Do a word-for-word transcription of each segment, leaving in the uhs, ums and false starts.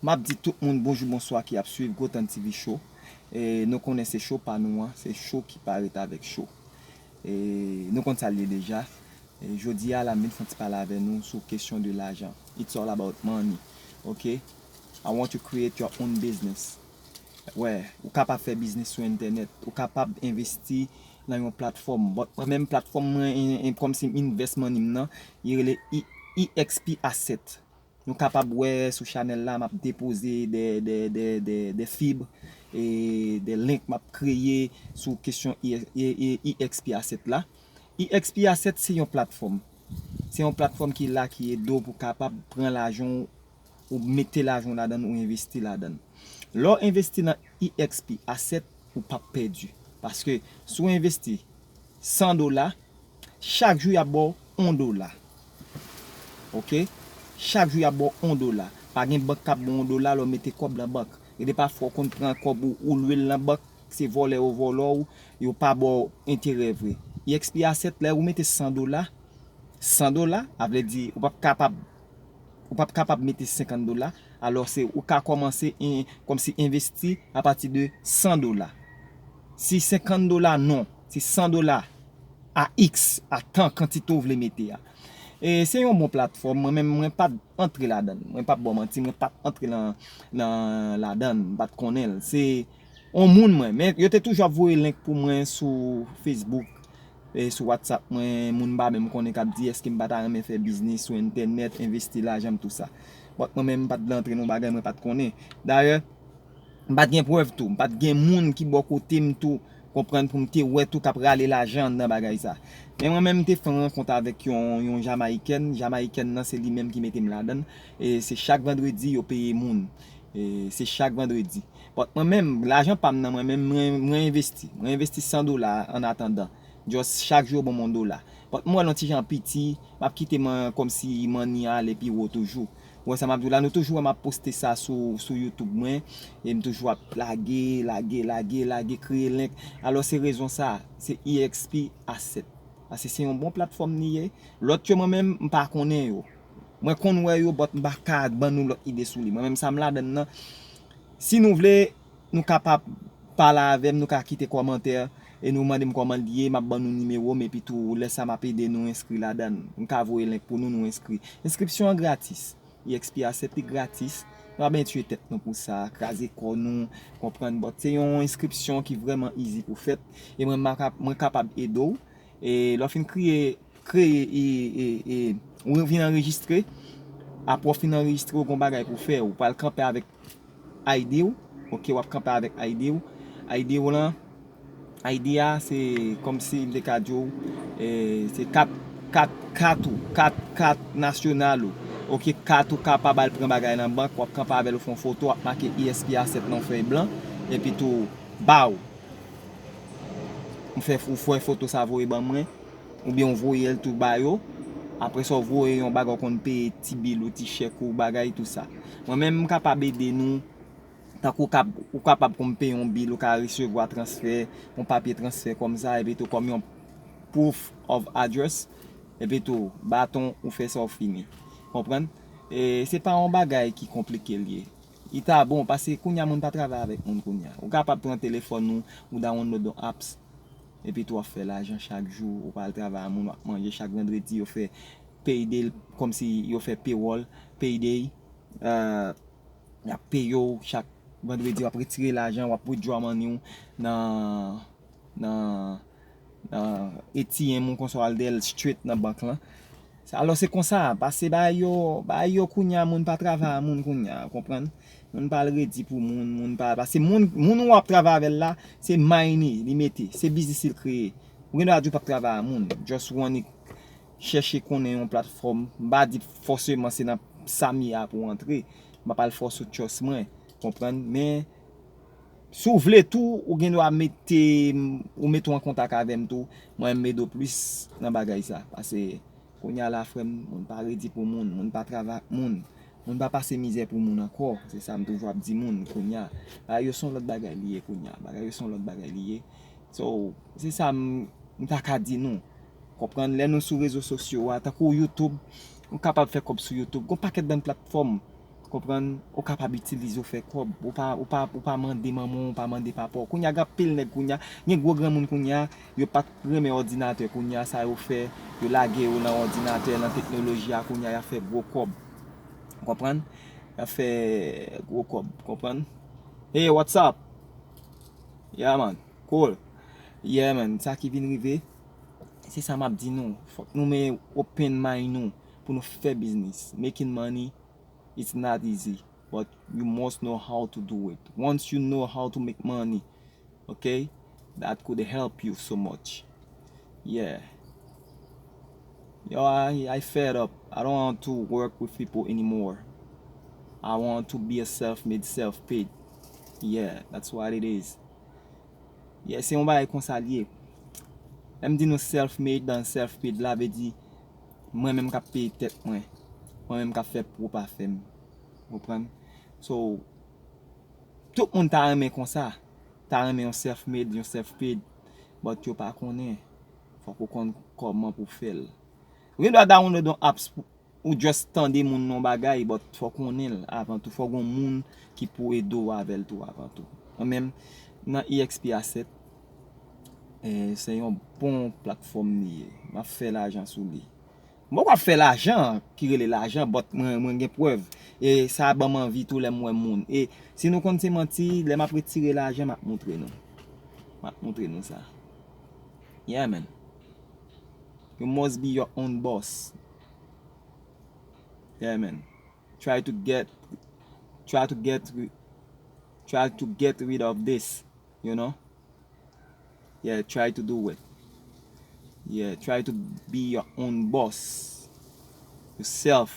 M ap di tout moun bonjou, bonswa ki ap swiv Gotan T V Show. E nou konnen se show pa nou an, se show ki parèt avèk show. E nou konn sa l ye deja. E jodi a la, m vin fè yon ti pale avè nou sou kesyon de lajan. It's all about money. Ok? I want to create your own business. Wè, ou kapab fè biznis sou entènèt, ou kapab envesti nan yon platfòm. But mwen menm platfòm mwen, en- en- kòmsi m invest money m nan, li rele E- E X P Asset. Nou kapab wè sou chanèl la, m ap depoze de, de, de, de, de fib e de link m ap kreye sou kesyon E- E- E- E X P Asset la. E X P Asset se yon platfòm. Se yon platfòm ki la ki ede w pou kapab pran lajan w, ou mete lajan w ladan l, ou envesti ladan l. Lè w envesti nan E X P Asset, ou p ap pèdi. Paske si w envesti san dola, chak jou y ap ba w yon dola. Ok? Chak jou y ap ba w yon dola. Pa gen bank k ap ba w yon dola lè w mete kòb nan bank. Gen de pafwa w konn pran kòb ou, ou lwe l nan bank, se vòlè yo vòlè w, yo pa ba w enterè vre. E X P Asset, lè ou mete san dola, san dola, a vle di ou p ap kapab ou p ap kapab mete senkant dola, alò se ou ka kòmanse en- kòmsi envesti apati de san dola. Si senkant dola non, si san dola a X, a tan kantite w vle mete a. E se yon bon platfòm, mwen menm mwen pa t antre ladan l. Mwen p ap ba w manti, mwen pa t antre nan, nan ladan l, m pa t konnen l. Se yon moun mwen, men yo te toujou ap voye link pou mwen sou Facebook, e sou WhatsApp mwen, moun m pa menm konnen k ap di èske m pa ta renmen fè biznis sou entènèt, envesti lajan m, tou sa. But mwen menm m pa t vle antre nan bagay mwen pa t konnen. Dayè, m pa t gen prèv tou, m pa t gen moun ki bò kote m tou, konprann, pou m te wè tou k ap rale lajan anndan bagay sa. Men mwen menm m te fè yon rankont avèk yon, yon Jamayikèn, Jamayikèn nan se li menm ki mete m ladan l, e se chak vandredi yo peye moun. E se chak vandredi. But mwen menm, lajan pa m nan mwen menm, mwen, mwen envesti. Mwen envesti san dola an atandan. Just chak jou yo ban m yon dola. But m wè l yon ti jan piti, m ap kite mwen kòmsi money a ale pi wo toujou. Ou wè sa m ap di w la, nou toujou wè m ap poste sa sou, sou YouTube mwen, e m toujou ap lage, lage, lage, lage, kreye link. Alò se rezon sa, se E X P Asset. Paske se yon bon platfòm li ye. Lòt yo mwen menm, m pa konnen yo. Mwen konn wè yo, but m pa ka ban nou lòt ide sou li. Mwen menm sa m ladan l nan. Si nou vle, nou kapab pale avè m, nou ka kite kòmantè, e nou mande m kòman l ye, m ap ban nou nimewo m, epi tou lè sa m ap ede nou enskri ladan l. M ka voye link pou nou, nou enskri. Enskripsyon an gratis. E X P Asset li gratis. Nou pa bezwen tiye tèt nou pou sa, kraze kò nou, konprann. But se yon enskripsyon ki vrèman easy pou fèt. E mwen, m a kap- mwen kapab ede w. E lè w fin kriye, kreye, e, e, e, ou vin anrejistre. Apre w fin anrejistre, ou gon bagay pou fè. Ou pral kanpe avèk I D w. Ok, w ap kanpe avèk I D w. I D w lan, I D a, se kòmsi m te ka di w, e, se kat, kat, kat ou, kat, kat nasyonal ou. Ok, kat ou kapab al pran bagay nan bank, w ap kanpe avè l, ou fè yon foto, w ap make E X P Asset nan yon fèy blan, epi tou, baw. Ou fè, ou fè foto sa voye ban mwen, oubyen ou voye l tou ba yo. Apre sa, ou voye yon bagay, ou konn peye ti bil ou, ti chèk ou, bagay tou sa. Mwen menm, m kapab ede nou, tankou w kap- ou kapab konn peye yon bil, ou ka resevwa transfè, yon papye transfè kòm sa, epi tou kòm yon proof of address, epi tou, baton, ou fè sa, ou fini. Konprann? E se pa yon bagay ki konplike l ye. Li ta bon, paske kounye a moun pa travay avèk moun kounye a. Ou kapab pran telefòn ou, ou download yon apps, epi tou w ap fè lajan chak jou, ou pa al travay a moun, w ap manje chak vandredi, yo fè payday, kòmsi yo fè payroll, payday, euh, y ap peye w chak vandredi, w ap retire lajan, w ap withdraw money w nan, nan, nan A T M ou konsa w al dèyè l straight nan bank lan. Sa, alò se konsa, paske bagay yo, bagay yo kounye a, moun pa travay a moun kounye a, konprann? Moun pa al redi pou moun, moun pa, paske moun, moun w ap travay avè l la, se may li, li mete, se biznis li kreye. Ou gen dwa di w p ap travay a moun, just w annik chèche konnen yon platfòm, m pa di fòseman se nan sa m ye a pou w antre, m p ap al fòse w trust mwen, konprann? Men, si w vle tou, ou gen dwa mete, ou mete w an kontak avè m tou, mwen m ede w plis nan bagay sa, paske kounye a la, frè m, moun pa redi pou moun, moun pa travay ak moun, moun pa pase mizè pou moun ankò. Se sa m toujou ap di moun kounye a. Bagay yo se yon lòt bagay li ye kounye a. Bagay yo se yon lòt bagay li ye. So, se sa m, m ta ka di nou. Konprann, lè nou sou rezo sosyo a, tankou YouTube, ou kapab fè kòb sou YouTube. Gon pakèt bann platfòm. Konprann? Ou kapab itilize w fè kòb. Ou pa, ou pa, ou pa mande manman w, ou pa mande papa w. Kounye a, gen anpil nèg kounye a, gen gwo granmoun kounye a, yo pa t renmen òdinatè kounye a, sa yo fè, yo lage yo nan òdinatè, nan teknoloji a kounye a, y ap fè gwo kòb. Ou konprann? Y ap fè gwo kòb, konprann? Hey, what's up? Yeah, man. Cool. Yeah, man. Sa ki vin rive, se sa m ap di nou. Fòk nou men open mind nou pou nou fè biznis. Making money, it's not easy, but you must know how to do it. Once you know how to make money, okay, that could help you so much. Yeah. Yo, I, I fed up. I don't want to work with people anymore. I want to be a self-made, self-paid. Yeah, that's what it is. Yeah, se yon bagay konsa l ye. Lè m di nou self-made dan self-paid la, vle di mwen menm k ap peye tèt mwen. Mwen menm k ap fè pwòp afè m. Konprann? So, tout moun ta renmen konsa. Ta renmen yon self-made, yon self-paid. But yo pa konnen. Fòk ou konn kòman pou w fè l. Ou gen dwa download yon apps pou ou just tande moun nan yon bagay, but fòk ou konnen l avan tou. Fòk gon moun ki pou ede w avè l tou avan tou. Mwen menm, nan E X P Asset, eh, se yon bon platfòm li ye. M ap fè lajan sou li. M poko ap fè lajan ki rele lajan, but mwen, mwen gen prèv. E sa ban m anvi tou lè m wè moun. E si nou konn se manti, lè m ap retire lajan, m ap montre nou. M ap montre nou sa. Yeah, man. You must be your own boss. Yeah, man. Try to get, try to get, ri- try to get rid of this, you know? Yeah, try to do it. Yeah, try to be your own boss. Yourself.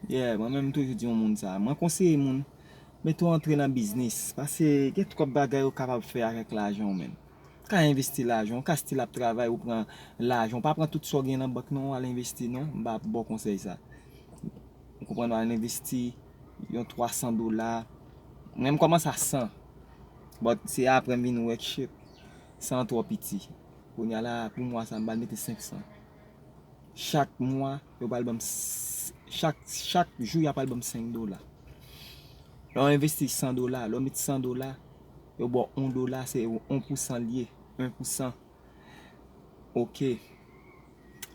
Yeah, mwen menm toujou di yon moun sa. Mwen konseye moun, mete w antre nan biznis. Paske gen twòp bagay ou kapab fè avèk lajan w menm. Ou ka envesti lajan, ou ka still ap travay, ou pran lajan. Ou pa pran tout sa w gen nan bank non, ou al envesti non. M pa ba w konsèy sa. Ou konprann, ou al envesti yon twa san dola. Mwen m kòmanse a san. But se apre m vin wè shit, san twò piti. Kounye a la, pou mwa sa, m pral mete senk san. Chak mwa, yo pral ban m s- chak, chak jou, y ap pral ban m senk dola. Lè w envesti san dola, lè w met san dola, yo ba w yon dola, se yon pousan l ye, en pousan. Ok.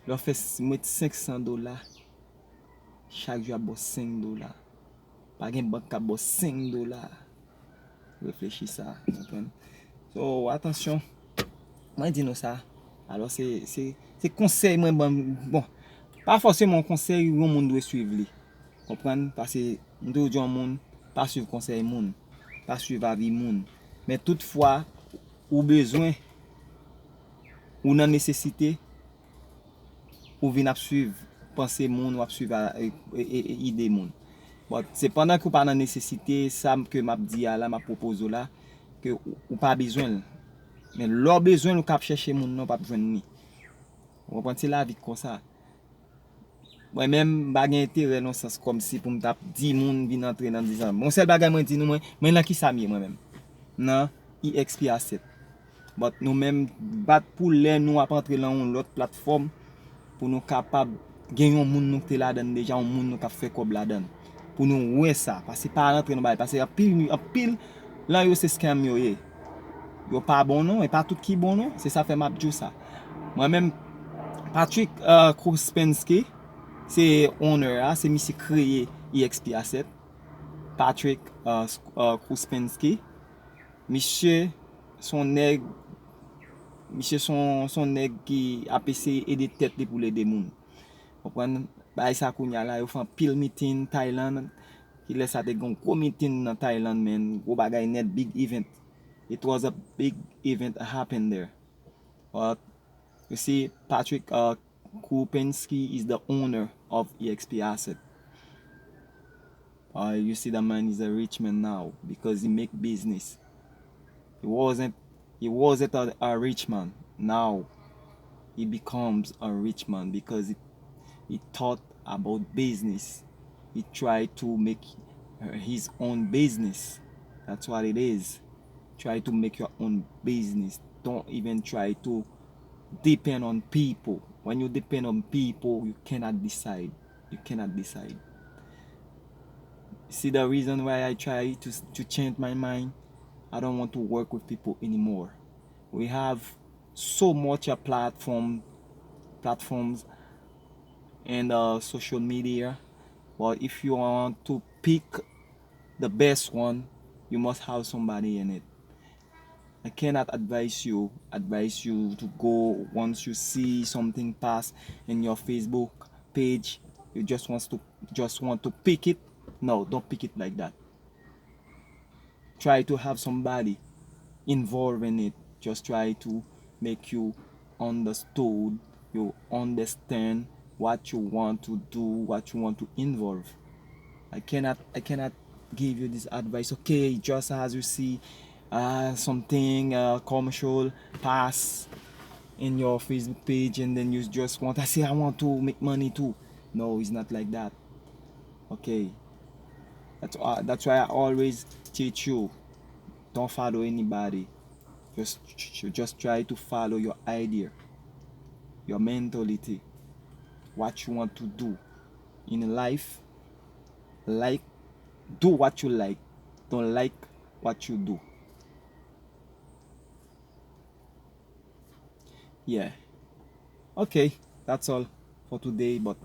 Lè w fè s- met senk san dola, chak jou y ap ba w senk dola. Pa gen bank k ap ba w senk dola. Reflechi sa, konprann? So, atansyon. Mwen di nou sa. Alò, se, se, se konsèy mwen ban, bon, pa fòseman yon konsèy yon moun dwe swiv li. Konprann? Paske m toujou di yon moun, pa swiv konsèy moun, pa swiv avi moun. Men toutfwa, ou bezwen, ou nan nesesite, ou vin ap swiv panse moun, w ap swiv a- e- e- e- ide moun. But se pandan ke w pa nan nesesite, sa m- ke m ap di a la, m ap pwopoze w la, ke ou, ou pa bezwen l. Men lè w bezwen l, ou ka ap chèche moun nan, ou p ap jwenn li. Ou konprann? Se lavi k konsa. Mwen menm, m pa gen enterè nan sans kòmsi pou m t ap di moun vin antre nan dizan. Yon sèl bagay mwen di nou, mwen, mwen nan kisa m ye mwen menm? Nan E X P Asset. But nou menm, bat pou lè nou ap antre nan yon lòt platfòm, pou nou kapab gen yon moun nou te ladan deja, yon moun nou k ap fè kòb ladan. Pou nou wè sa, paske pa rantre nan bagay, paske anpil, anpil lan yo se scam yo ye. Yo pa bon non, e pa tout ki bon non, se sa fè m ap di w sa. Mwen menm, Patrick uh, Kruspinski, se owner a, se misye kreye E X P Asset. Patrick uh, uh, Kruspinski. Misye son nèg, misye son, son nèg ki ap eseye ede tèt li pou l ede moun. Konprann? Bagay sa kounye a la, yo fè anpil mitin Tayland. Kilè sa te gen gwo mitin nan Tayland, men gwo bagay nèt, big event. It was a big event happened there. But you see, Patrick uh, Krupinski is the owner of E X P Asset. Uh, you see, the man is a rich man now because he make business. He wasn't, he wasn't a, a rich man. Now he becomes a rich man because he, he thought about business. He tried to make uh, his own business. That's what it is. Try to make your own business. Don't even try to depend on people. When you depend on people, you cannot decide. You cannot decide. See the reason why I try to, to change my mind? I don't want to work with people anymore. We have so much uh, platform, platforms and uh, social media. But if you want to pick the best one, you must have somebody in it. I cannot advise you, advise you to go once you see something pass in your Facebook page, you just want to just want to pick it. No, don't pick it like that. Try to have somebody involved in it. Just try to make you understood, you understand what you want to do, what you want to involve. I cannot I cannot give you this advice. Okay, just as you see uh, something uh, commercial pass in your Facebook page, and then you just want, I say, I want to make money too. No, it's not like that. Okay. That's, uh, that's why I always teach you, don't follow anybody. Just, just try to follow your idea, your mentality, what you want to do in life. Like, do what you like. Don't like what you do. Yeah. Okay, that's all for today, but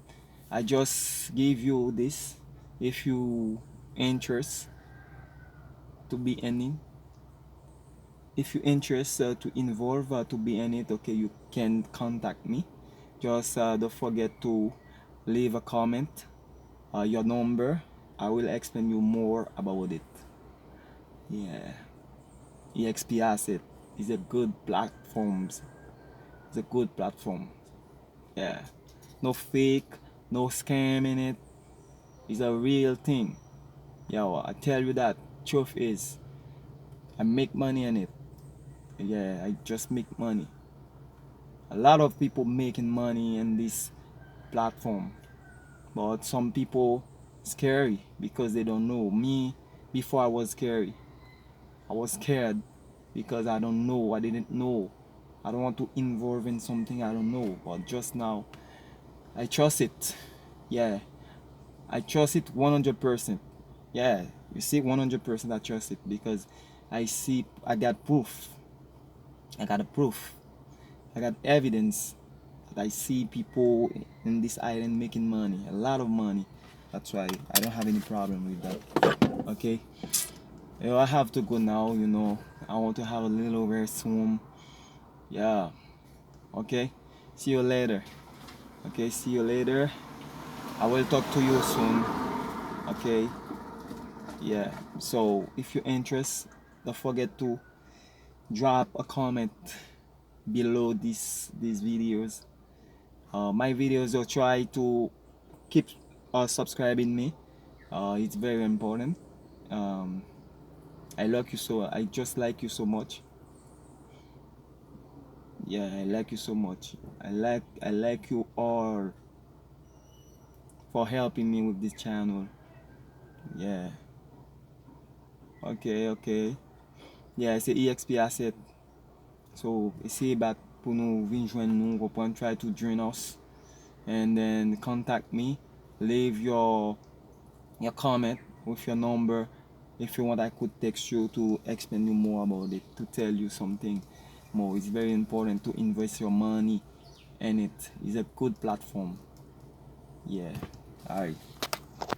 I just give you this. If you interest to be in it, if you interest uh, to involve uh, to be in it, okay, you can contact me. Just uh, don't forget to leave a comment, uh, your number. I will explain you more about it. Yeah. E X P Asset is a good platform. It's a good platform. Yeah. No fake, no scam in it. It's a real thing. Yo, I tell you that. Truth is, I make money in it. Yeah, I just make money. A lot of people making money in this platform. But some people scary because they don't know. Me, before I was scary. I was scared because I don't know. I didn't know. I don't want to involve in something I don't know. But just now, I trust it. Yeah. I trust it one hundred percent. Yeah. You see, one hundred percent I trust it because I see, I got proof. I got a proof. I got evidence that I see people in this island making money, a lot of money. That's why I don't have any problem with that. Okay? Yo, I have to go now, you know. I want to have a little rest home. Yeah. Okay? See you later. Okay, see you later. I will talk to you soon. Okay? Yeah. So, if you interest, don't forget to drop a comment below this these videos. Uh, my videos, you try to keep uh, subscribing me. Uh, it's very important. Um, I like you so. I just like you so much. Yeah, I like you so much. I like I like you all for helping me with this channel. Yeah. Okay, okay. Yeah, it's a E X P asset. So, eseye bat pou nou vin jwenn nou, ou konprann, try to join us. And then contact me, leave your your comment with your number. If you want, I could text you to explain you more about it, to tell you something more. It's very important to invest your money in it. It's a good platform. Yeah. Alright.